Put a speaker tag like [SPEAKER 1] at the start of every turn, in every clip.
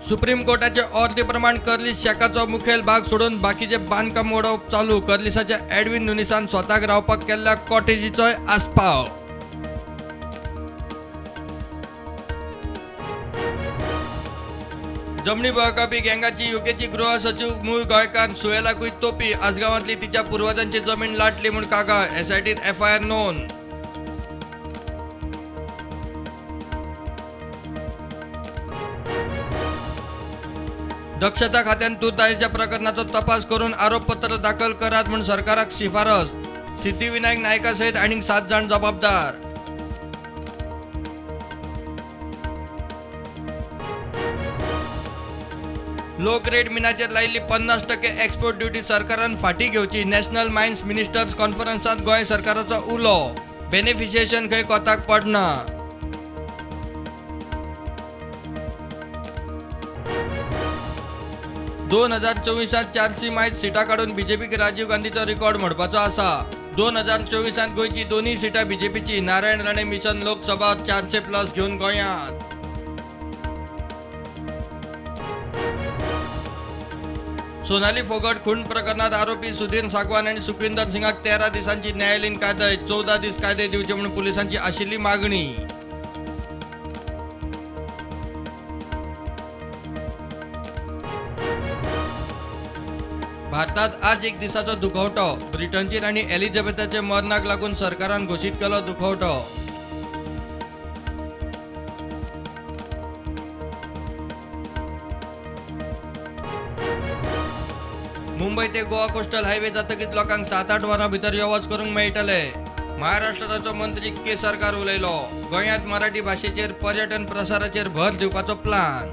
[SPEAKER 1] Supreme कोर्टाचे ऑर्दी प्रमाण Curlies शेकाचो मुखेल भाग सोडून बाकीचे बांदकाम मोडप चालू. कर्लिसाच्या एडविन नुनिसान स्वताक रावपाक केल्ल्या कॉटेजीचोय आस्पाव. जमनी बळकावपी गँगाची युकेची गृह सचिव मूळ गोंयकार सुएलाकूय तोपी. आसगांवांतली तिच्या पुर्वजांची जमीन लाटली म्हूण कागाळ. एसआयटीत एफआयआर नोंद. दक्षता खात्यान तुर्ताईच्या प्रकरणाचो तपास करून आरोपपत्र दाखल करात म्हूण सरकाराक शिफारस. सिद्धिविनायक नायका सयत आनीक 7 जाण जबाबदार. लो ग्रेड मिनाचेर लायिल्ली 50% एक्सपोर्ट ड्युटी सरकारान फाटीं घेवची. नॅशनल मायन्स मिनिस्टर्स कॉन्फरन्सांत गोंय सरकाराचो उलो. बेनिफिशिएशन खंय कोताक पडना. 2024 400 मायज सिटां काडून बीजेपीक राजीव गांधीचो रिकॉर्ड मोडपाचो आसा. 2024 गोंयची दोनूय सिटां बीजेपीची. नारायण राणे मिशन लोकसभा 400+ घेवन गोंयांत. सोनाली फोगट खून प्रकरणात आरोपी सुधीर सागवान आनी सुखविंदर सिंगाक 13 दिसांची न्यायालयीन कायदे, 14 दीस कायदे दिवचे म्हणून पुलिसांची आशिल्ली मागणी. भारतात आज एक दिसाचो दुखवटो. ब्रिटनची राणी एलिझाबेथाच्या मरणाक लागून सरकारान घोशीत केलो दुखवटो. मुंबय ते गोवा कोस्टल हायवे जातकीच लोकांक 7-8 वरां भितर यो वच करूंक मेळटले. महाराष्ट्राचो मंत्री केसरकार उलयलो. गोंयांत मराठी भाशेचेर पर्यटन प्रसाराचेर भर दिवपाचो प्लान.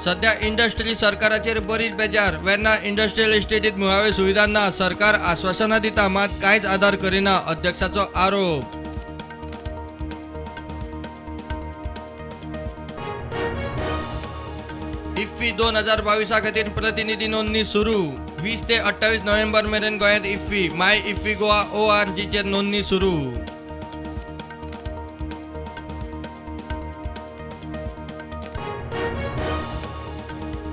[SPEAKER 1] सध्या इंडस्ट्री सरकाराचेर बरीच बेजार. वेर्ना इंडस्ट्रियल इस्टेटीत मुळाव्यो सुविधा ना. सरकार आश्वासनां दिता मात कांयच आदार करिना, अध्यक्षाचो आरोप. इफ्फी 2022 खातीर प्रतिनिधी नोंदणी सुरू. 20 ते 28 नोव्हेंबर मेरेन गोंयांत इफ्फी. My IFFI Goa ORGचेर नोंदणी सुरू.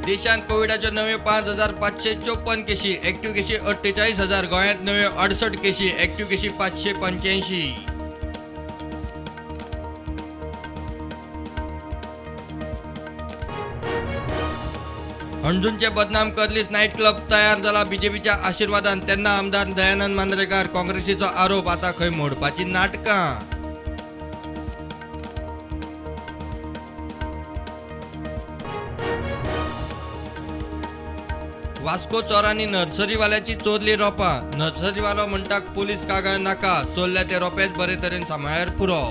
[SPEAKER 1] देशांत कोविडाच्यो नव्यो 5554 केशी, एक्टिव्ह केशी 48,000. गोंयांत नव्यो 68 केशी, एक्टिव्ह केशी 585. हणजूणचे बदनाम कर्लीस नायट क्लब तयार जाला बीजेपीच्या आशीर्वादान. तेन्ना आमदार दयानंद मांद्रेकार काँग्रेसीचो आरोप. आता खंय मोडपाची नाटकां. वास्को चोरांनी नर्सरीवाल्याची चोरली रोपां. नर्सरीवालो म्हणटा पुलीस कागाळ नाका, चोरल्या ते रोपेच बरे तरेन सांबाळ्यार पुरो.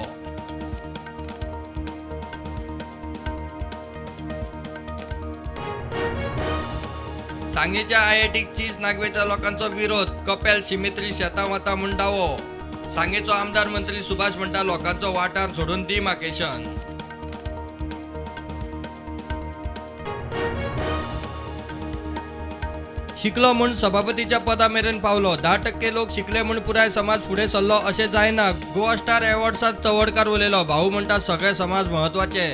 [SPEAKER 1] सांगेच्या आयआयटीक चीज नागवेच्या लोकांचो विरोध. कपेल शिमित्री शेतां वता म्हूण दावो. सांगेचो आमदार मंत्री सुभाष म्हणटा लोकांचो वाठार सोडून डिमार्केशन. शिकलो म्हूण सभापतीच्या पदा मेरेन पावलो. 10% लोक शिकले म्हूण पुराय समाज फुडें सरलो अशें जायना. गोवा स्टार एवॉर्ड्सांत चवडकार उलयलो. भाऊ म्हणटा सगळे समाज म्हत्वाचे.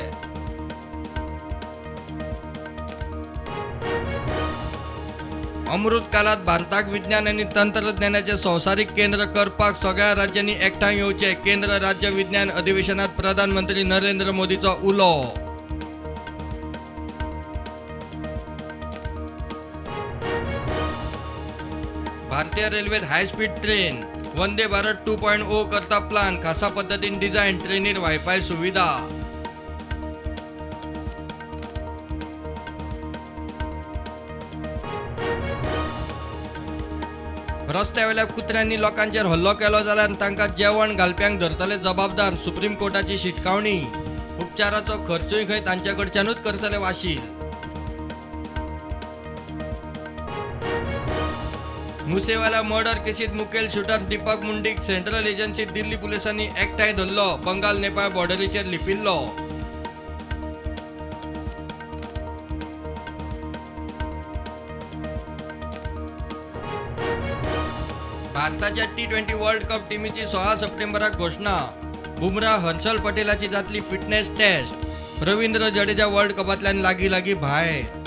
[SPEAKER 1] अमृत कालात भारताक विज्ञान आनी तंत्रज्ञानाचे संवसारीक केंद्र करपाक सगळ्या राज्यांनी एकठांय येवचे. केंद्र राज्य विज्ञान अधिवेशनात प्रधानमंत्री नरेंद्र मोदीचो उलो. भारतीय रेल्वेत high speed train Vande Bharat 2.0 करता प्लान. खासा पद्दतीन डिझायन. ट्रेनीर वायफाय सुविधा. रस्त्यावेल्या कुत्र्यांनी लोकांचेर हल्लो केलो जाल्यार तांकां जेवण घालप्यांक धरतले जबाबदार. सुप्रीम कोर्टाची शिटकावणी. उपचाराचो खर्चूय खंय तांचे कडच्यानूच करतले वाशील. मुसेवाला मर्डर केसीत मुखेल शूटर दीपक मुंडीक सेंट्रल एजन्सी दिल्ली पुलिसांनी एकठांय धरलो. बंगाल नेपाळ बॉर्डरीचेर लिपिल्लो. भारताच्या T20 world cup टीमीची 16 सप्टेंबराक घोशणा. बुमरा, हर्षल पटेलाची जातली fitness test. Ravindra Jadeja world कपांतल्यान लागीं लागीं भायर.